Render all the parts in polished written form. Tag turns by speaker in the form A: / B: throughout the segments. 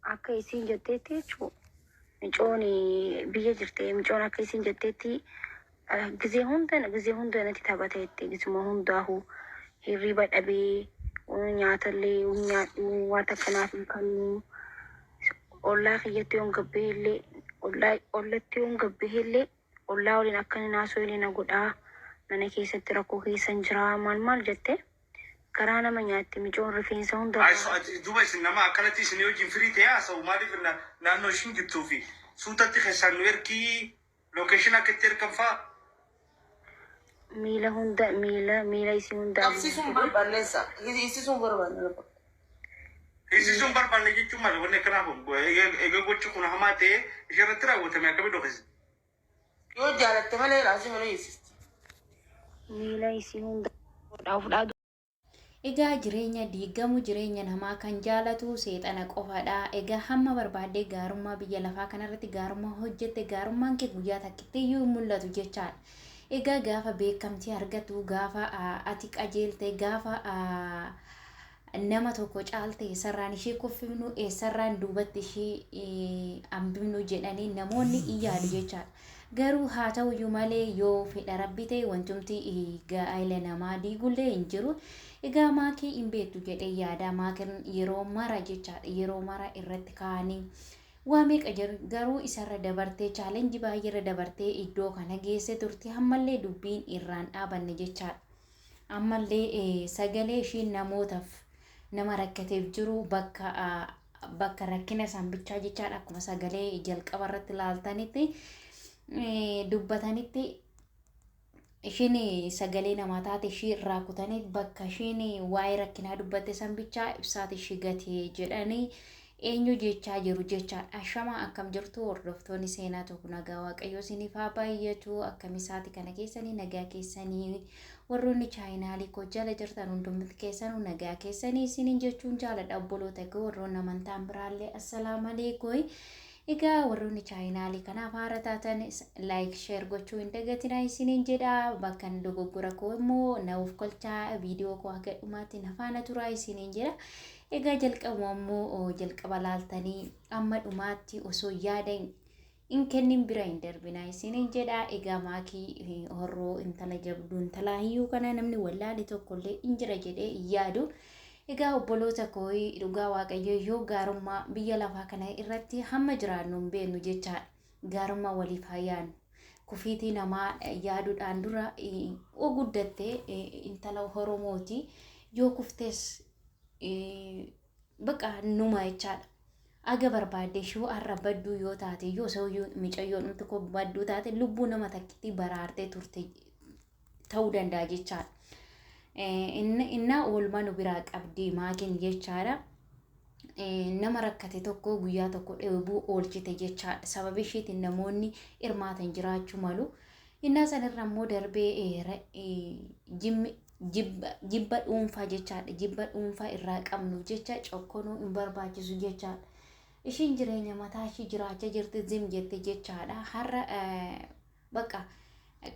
A: Akka isiin jetteetti jechuun micoon biyya jirte, micoon akka isiin jetteetti gizee hunda, gizee hunda natti taphata jette. Gizuma hundaahu hirriba dhabee, nyaatallee hin nyaadhu, waan takka naaf hin kennu. Ollaa kiyyatti yoon gabbee illee, ollaa ollatti yoon gabbee illee, ollaa waliin akka inni haasoo na godhaa, mana keessatti rakkoo keessan jira, maal maal jette. Garaa nama nyaatti micoon, rifeensa hunda.
B: Duuba isin nama akkanatti isin wajjin firii ta'ee haasa'u maaliif naannoo ishiin jirtuu fi suutatti keessaan nu ergii, location akka itti ergan fa'a.
A: Miila hunda, miila isii hunda.
C: Qabsiisuun barbaanneessa. Hiisisuun barbaanne.
B: Hiisisuun barbaanne jechuun maali? Wanni akkanaa kun eega gochi kun hamaa ta'ee ishee irratti raawwatame akkamii dhoksise?
C: Yoo jaalatte malee raasii malee hiisisti.
A: Miila isii hunda fudhaa.
D: Egaa jireenya diigamu, jireenya namaa kan jaalatu seexana qofadha. Egaa hamma barbaaddee gaarummaa biyya lafaa kanarratti gaarummaa hojjette, gaarummaan kee guyyaa takkitti iyyuu hin mul'atu jechaadha. Egaa gaafa beekamtii argatu, gaafa ati qajeelte, gaafa nama tokko caalte, eessarraan ishee kuffifnu, eessarraan duubatti ishee hambifnu jedhanii namoonni in yaadu jechaadha. Garuu haa ta'uyyuu malee, yoo fedha Rabbi ta'e wantumti gaa'ela namaa diigullee hin jiru. Egaa Maakii hin beektu jedhee yaada. Maakiin yeroo mara jechaadha, yeroo mara irratti kaa'anii waa meeqa jedhu, garuu isarra dabartee, challenge baay'eerra dabartee iddoo kana geesse turte. Ammallee dubbiin irraan dhaabanne jechaadha. Ammallee sagalee ishiin namootaaf, nama rakkateef jiru, bakka rakkina isaan bichaa jechaadha, akkuma sagalee jalqaba irratti ilaaltanitti dubbatanitti, ishiin sagalee namaa taate ishii irraa kutanii bakka ishiin waa'ee rakkinaa dubbatte san bichaa ibsaati ishii gatee jedhanii eenyu jechaa jiru jechaadha. Ashama, akkam jirtu hordoftoonni Seenaa Tokko? Nagaa Waaqayyoo isiniif haa baay'atu. Akkamisaati kana keessanii? Nagaa keessanii? Warroonni channelii koo jala jirtan hundumti keessanuu nagaa keessanii isiniin jechuun jaaladha. Obboloota koo warroonni amantaan biraallee, assalaamu alaikum. Egaa warroonni channelii kanaaf haara taatan like, share gochuu hin dagatinaa isiniin jedha. Bakka dogoggora koo immoo na of kolchaa, viidiyoo koo haga dhumaatti na faana turaa isiniin jedha. Egaa jalqabu ammoo jalqaba laaltanii amma dhumaatti osoo yaada hin kennin bira hin darbinaa isiniin jedha. Egaa Maakii Horroo, intala jabduu, intala hayyuu kana namni wallaale tokkollee hin jira jedhee hin yaadu. Egaa obboloota koo, dhugaa Waaqayyo, yoo gaarummaa biyya lafaa kana irratti hamma jiraannu hin beeknu jechaadha. Gaarummaa waliif haa yaadnu. Kufiitii namaa yaaduudhaan dura, yoo guddatte intala Oromooti, yoo kuftes baqa numa jechaadha. Aga barbaadde ishuu har'a badduu yoo taate, yoo osoo micayyoon dhumti koo badduu taate, lubbuu nama takkitti baraartee turte ta'uu danda'a jechaadha. Innaa oolmaa nu biraa qabdi Maakiin jechaadha. Nama rakkate tokko guyyaa tokko dheebuu oolchite jechaadha. Sababa isheetiin namoonni hirmaatan jiraachuu malu. Innaa sanirra immoo darbee jibba dhuunfaa jechaadha. Jibba dhuunfaa irraa qabnuuf jecha cokkonuu hin barbaachisu jechaadha. Ishiin jireenya mataa ishii jiraachaa jirti, zim jette jechaadha. Har'a bakka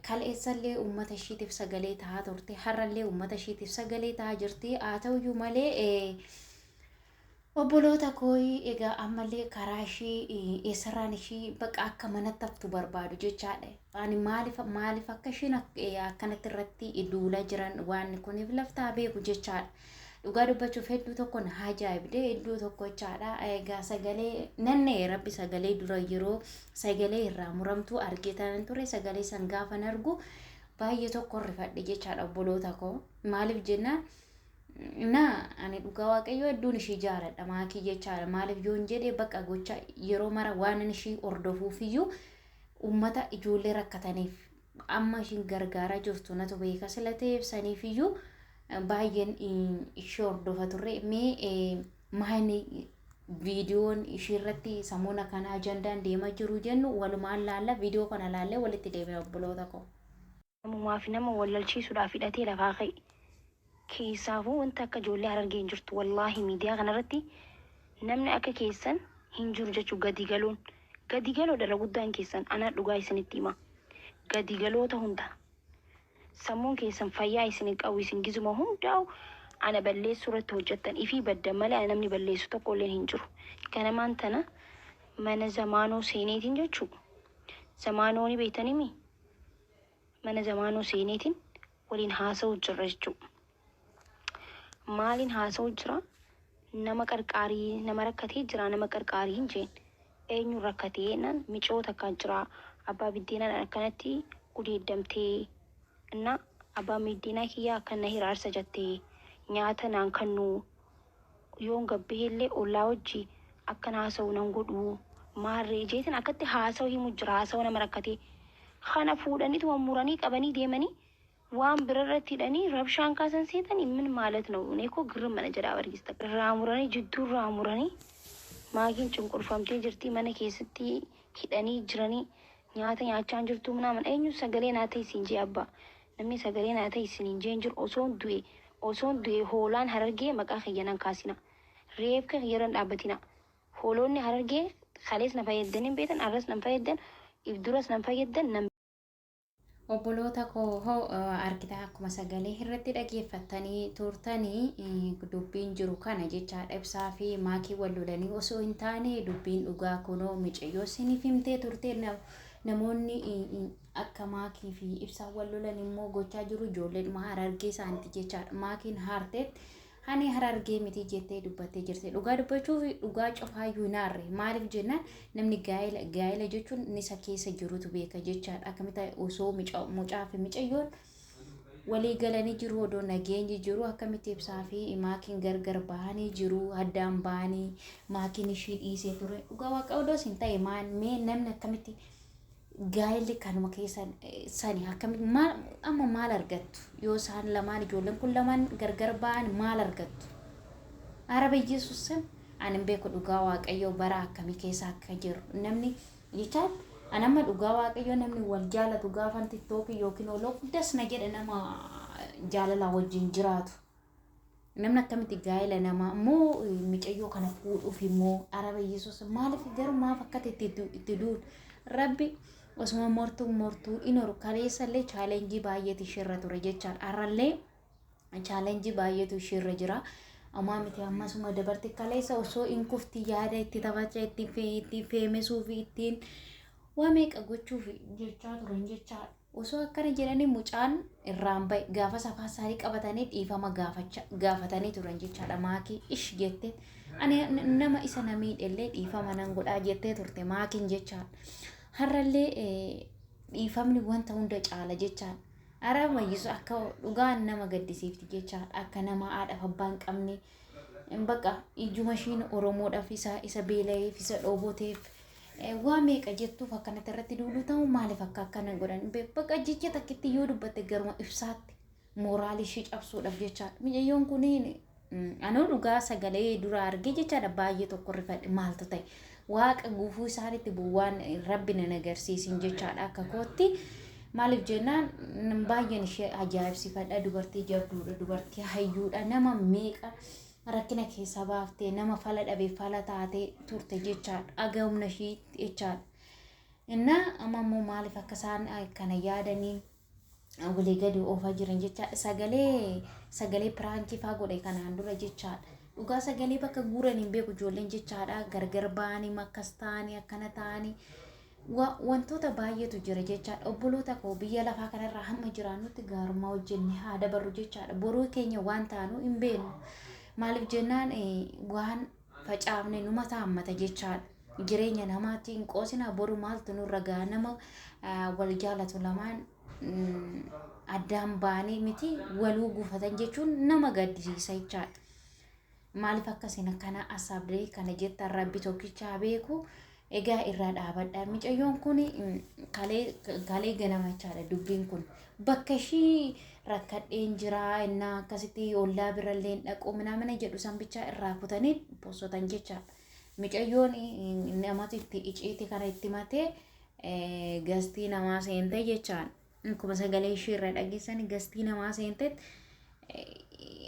D: kaleessallee uummata ishiitiif sagalee ta'aa turte. Har'allee uummata ishiitiif sagalee ta'aa jirti. Haa ta'uyyuu malee, obboloota koo, egaa ammallee karaa ishii eessarraan ishii bakka akka manatti haftu barbaadu jechaadha. Ani maaliif akka ishiin akkanatti irratti duulaa jiran waan kuniif laftaa beeku jechaadha. Dhugaa dubbachuuf hedduu tokko na ajaa'ibde, hedduu tokko jechaadha. Egaa sagalee nannee Rabbi, sagalee dura yeroo sagalee irraa muramtu argee ture. Sagalee san gaafan argu baay'ee tokko rifadhe jechaadha, obboloota koo. Maaliif jennaan, na ani dhugaa Waaqayyoo hedduun ishii jaaladha Maakii jechaadha. Maaliif yoon jedhe, bakka gocha yeroo mara waan ishii hordofuufiyyuu uummata ijoollee rakkataniif amma ishiin gargaaraa jirtu natu beeka sila ta'eef, saniifiyyuu baay'een ishee hordofa turre. Mee maayini viidiyoon ishii irratti samoona kana ajandaan deemaa jiru jennu walumaan laalla. Viidiyoo kana laallee walitti deebina, obboloota koo.
A: Namumaa fi nama wallalchiisuudhaaf hidhatee lafaa ka'e. Keessaafuu wanta akka ijoollee Harargee hin jirtu. Wallaahi, miidiyaa kanarratti namni akka keessan hin jiru jechuu. Gadi galoon gadi galoodha irra guddaan keessan. Anaa dhugaa isinitti hima. Gadi galoota hunda sammuun keessan fayyaa isin hin qabu. Isin gizuma hundaa'u Ana balleessuu irratti hojjettan ifii baddan malee ana namni balleessu tokko illee hin jiru. Ganamaan tana mana zamaanoo seeneetiin jechuu. Zamaanoo ni beektanimi? Mana zamaanoo seeneetiin waliin haasa'u jirra jechuu. Maaliin haasa'u jira? Nama qarqaarii, nama rakkatee jira, nama qarqaarii hin jeen. Eenyu rakkatee jennaan micoo takkaan jira. Abbaa biddeenaan akkanatti gudeeddamtee. Inna abbaan biddeenaa kiyyaa akkan na hiraarsa jettee nyaata naan kannuu yoon gabbaheellee ollaa wajji akkan haasa'u nan godhu maarree jeetin akkatti haasa'u himu jira haasa'u nama rakkatee kana fuudhanituma muranii qabanii deemanii waan bira irratti hidhanii rabshaan kaasan seetanii min maalat ነው እኔ እኮ ግርም na jedha bargista irraa muranii jidduu irraa muranii maakiin cunqurfamtee jirti mana keessatti hidhanii jiranii nyaata nyaachaa hin jirtu ምናምን eenyu sagalee naa ta'e siin jee abbaa namni sagalee naa ta'e siin hin jeen jiru osoon du'e hoolaan Harargee maqaa kiyya nan kaasina reefka kiyya irra hin dhaabbatina. Hoolonni Harargee kalees na fayyaddan hin beektan, arras nan fayyaddan, if duras nan fayyaddan nan.
D: Obboloota koo hoo argitaa akkuma sagalee irratti dhageeffattanii turtanii dubbiin jiru kana jechaadha. Ibsaa fi maakii wal lolanii osoo hin taane dubbiin dhugaa kunoo micayyoo isiniif himtee turte. Namoonni akka maakii fi ibsaa wal lolan immoo gochaa jiru ijoolleedhuma Harargee isaaniiti jechaadha. Maakiin haarteet ani Harargee miti jettee dubbattee jirti. Dhugaa dubbachuuf dhugaa cufaayyuu hin aarre. Maaliif jennaan namni gaa'ela jechuun isa keessa jirutu beeka jechaadha. Akkamitti osoo mucaa fi micayyoon walii galanii jiru, odoo nageenyi jiru, akkamitti ibsaa fi maakiin gargar bahanii jiru, addaan bahanii maakiin ishii dhiisee ture. Dhugaa waaqa odoo isin ta'e mee namni akkamitti gaa'elli kanuma keessa sani akkamitti maal amma maal argattu yoo isaan lamaan ijoolleen kun lamaan gargar ba'an maal argattu? Araba Yesuusin ani hin beeku dhugaa waaqayyoo bara akkamii keessa akka jiru namni jechaan ani amma dhugaa waaqayyoo namni wal jaalatu gaafan TikTokii yookiin oloo das na jedha nama jaalala wajjin jiraatu. Namni akkamitti gaa'ela namaa immoo micayyoo kana fuudhuuf immoo araba Yesuus maaliif garuu maaf akka itti duun rabbi osuma mortuu mortuu in horu kaleessallee challenge baay'eetu isheerra ture jechaadha. Har'allee challenge baay'eetu isheerra jira. Amaa miti ammasuma dabarte kaleessa osoo in kufti yaada itti taphachaa ittiin feemesuu fi ittiin waa meeqa gochuuf jechaa turan jechaadha. Osoo akkana jedhanii mucaan irraan bahe gaafa safaa isaanii qabatanii dhiifama gaafatanii turan jechaadha. Maakii ish jette ani nama isa na miidhellee dhiifama nan godhaa jettee turte maakiin jechaadha. Har'allee dhiifamni wanta hunda caala jechaadha. Araba Yesuus akka dhugaan nama gaddisiifti jechaadha. Akka nama haadhaaf abbaa hin qabne bakka ijuma ishiin Oromoodhaaf isa beela'eef isa dhooboteef waa meeqa jettuuf akkanatti irratti duuluu ta'u maaliif akka akkana godhan bakka jecha takkitti yoo dubbatte garuma ibsaatti mooraalii ishee cabsuudhaaf jechaadha. Mucayyoon kun anuu dhugaa sagalee dura argee jechaadha baay'ee tokko rifadhe maaltu ta'e waaqa gufuu isaanitti bu'uwaan rabbi nan agarsiisin jechaadha akka kootti. Maaliif jennaan baay'een ishee ajaa'ibsiifadha. Dubartii jabduudha, dubartii hayyuudha, nama meeqa rakkina keessa baaftee nama fala dhabee fala taatee turte jechaadha. Aga humna ishii jechaadha. Innaa amma immoo maaliif akka isaan kana yaadanii walii gadi oofaa jiran jechaadha. Sagalee prankii faa godhe kanaan dura jechaadha. Dhugaa sagalee bakka guuran hin beeku ijoolleen jechaadha. Gargar ba'anii akkas ta'anii akkana ta'anii wantoota baay'eetu jira jechaadha. Obboloota koo biyya lafaa kanarraa hamma jiraannutti gaarummaa hojjenne haa dabarru jechaadha. Boruu keenya waan taanu hin beeknu. Maaliif jennaan waan facaafne numa taammata jechaadha. Jireenya namaatti hin qoosina boru maaltu nurra ga'a nama wal jaalatu lamaan addaan ba'anii miti waluu gufatan jechuun nama gaddisiisa jechaadha. Maaliif akkasiin akkana asaabdee kana jettan rabbi tokkichaa beeku. Egaa irraa dhaabadha. Mucayyoon kun kalee ganama jechaadha dubbiin kun. Bakka ishii rakkadheen jira innaa akkasitti ollaa birallee dhaquu minaamina jedhu san bichaa irraa kutanii postotan jechaadha. Mucayyoon namatu itti iciiti kana itti matee gastii namaa seente jechaadha. Akkuma sagalee ishii irraa dhageessan gastii namaa seente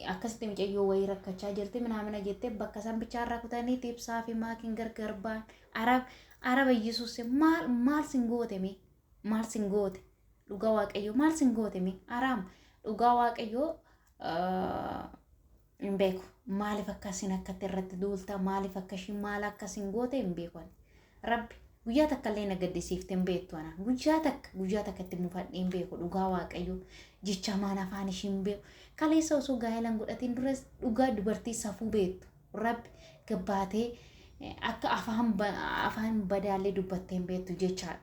D: akkasitti mucayyoo wayii rakkachaa jirti minaamina jettee bakka san bichaa irraa kutanii ibsaa fi maakiin gargar ba'an. Arab araba Yesuus maal maal sin goote mee maal sin goote dhugaa waaqayyoo maal sin goote mee araam dhugaa waaqayyoo. Hin beeku. Maaliif akkasiin akkatti irratti duulta, maaliif akkashiin maal akkasiin goote hin beeku ani. Rabbi guyyaa takka illee na gaddisiifte hin beektu ana. Guyyaa takka, guyyaa takka itti mufadhee hin beeku dhugaa Waaqayyo. Jecha maan afaan ishii hin beeku. Kaleessa osoo gaa'ela hin godhatin duras dhugaa dubartii safuu beektu. Rabbi gabbaatee akka afaan afaan badaallee dubbattee hin beektu jechaadha.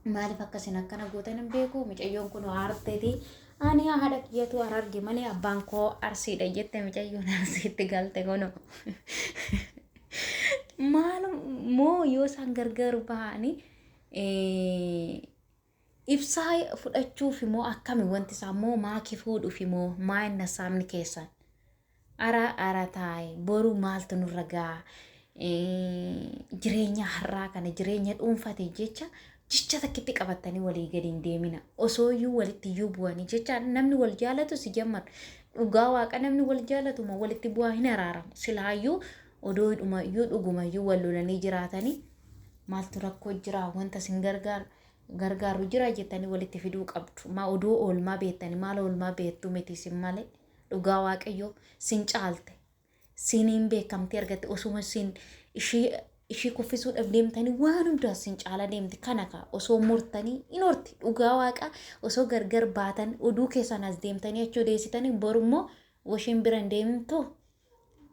D: Maaliif akkasin akkana gootan hin beeku. Mucayyoon kun aarteeti. Ani haadha kiyyatu Hararge malee abbaan koo Arsiidha jette mucayyoon Arsiitti galte kuno. Maal moo yoo isaan gargaaru bahanii ibsaa fudhachuuf moo akkami wanti isaa moo maakii fuudhuuf moo maa inni saamni keessan? Ara ara taa'i, boru maaltu nurra ga'a? Jireenya har'aa kana jireenya dhuunfate jecha jecha takkitti qabattanii walii gadi hin deemina. Osoo iyyuu walitti iyyuu bu'anii jecha namni wal jaalatu si jammar. Dhugaa Waaqa, namni wal jaalatuma walitti bu'aa hin araaramu. Silaayyuu odoodhuma iyyuu dhuguma iyyuu wal lolanii jiraatanii maaltu rakkoo jira, wanta isin gargaaru gargaaru jira jettanii walitti fiduu qabdu. Maa odoo oolmaa beektanii maal oolmaa beektu miti isin malee. Dhugaa Waaqayyoo, sin caalte. Siniin beekamtii argatte. Osuma sin ishii kuffisuudhaaf deemtanii waan hundaa sin caala deemti. Kana kaa osoo murtanii hin horti. Dhugaa Waaqa, osoo gargar baatan oduu keessan as deemtanii achi odeessitanii borummoo washiin bira hin deemtu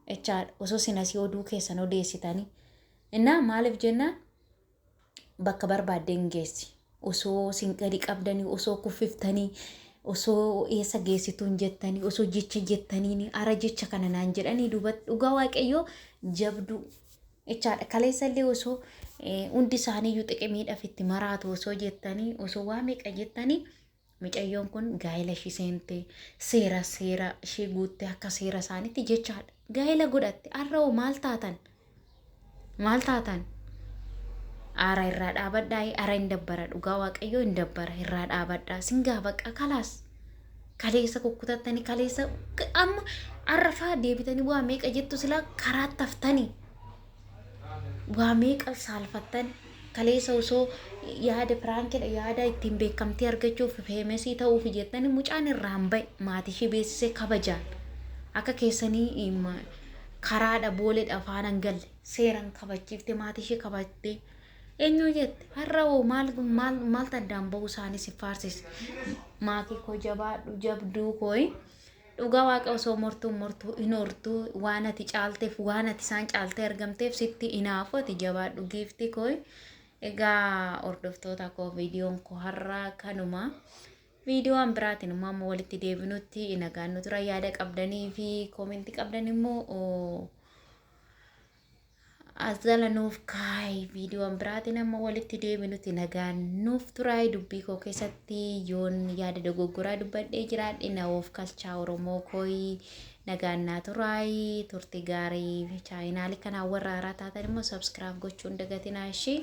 D: jechaadha. Osoo sin asii oduu keessan odeessitanii. Innaa maaliif jennaan bakka barbaadde hin geessi. Osoo sin gadi qabdanii, osoo kuffiftanii, osoo eessa geessituun jettanii, osoo jecha jettaniin ara jecha kana naan jedhanii duubatti dhugaa Waaqayyoo jabduu jechaadha. Kaleessa illee osoo hundi isaaniiyyuu xiqimiidhaaf itti maraatu osoo jettanii, osoo waa meeqa jettanii, mucayyoon kun gaa'ela ishii seente seera ishii guutte akka seera isaaniitti jechaadha. Gaa'ela godhatte. Har'a hoo maal taatan? Maal taatan? Aara irraa dhaabadhaa. Ara hin dabbara, dhugaa Waaqayyoo hin dabbara. Irraa dhaabadhaa. Singaa baqa kalaas. Kaleessa kukkutattanii, kaleessa amma arrafaa deebitanii waa meeqa jettu, silaa karaa taftanii waa meeqa saalfattan. Kaleessa osoo yaada prankidha, yaada ittiin beekamtii argachuuf, famous ta'uuf jettanii, mucaan irraan ba'e maatii ishee beeksisee kabajaan akka keessanii karaadha booledha afaan hin galle seeran kabachiifte, maatii ishee kabattee eenyu jette. Har'a hoo maal maal maaltu addaan ba'uu isaanii si faarsise? Maatii koo, jabaadhu, jabduu kooyi. Dhugaa Waaqa, osoo mortuu mortuu hin hortuu. Waan ati caalteef, waan ati isaan caaltee argamteef sitti hinaafu. Ati jabaadhu, giiftii kooyi. Egaa hordoftoota koo, viidiyoon koo har'a kanuma. Viidiyoon biraatiin immoo amma walitti deebinutti nagaan nu tura. Yaada qabdanii fi comment qabdan immoo as jala nuuf kaayi. Viidiyoon biraatiin amma walitti deebinutti nagaan nuuf turaay. Dubbii koo keessatti yoon yaada dogoggoraa dubbadhee jiraadhe na oof kalchaa. Oromoo kooyi, nagaan naa turaay, turtii gaarii. Channel kanaan warra haaraa taatan immoo subscribe gochuun dagatinaa ishii.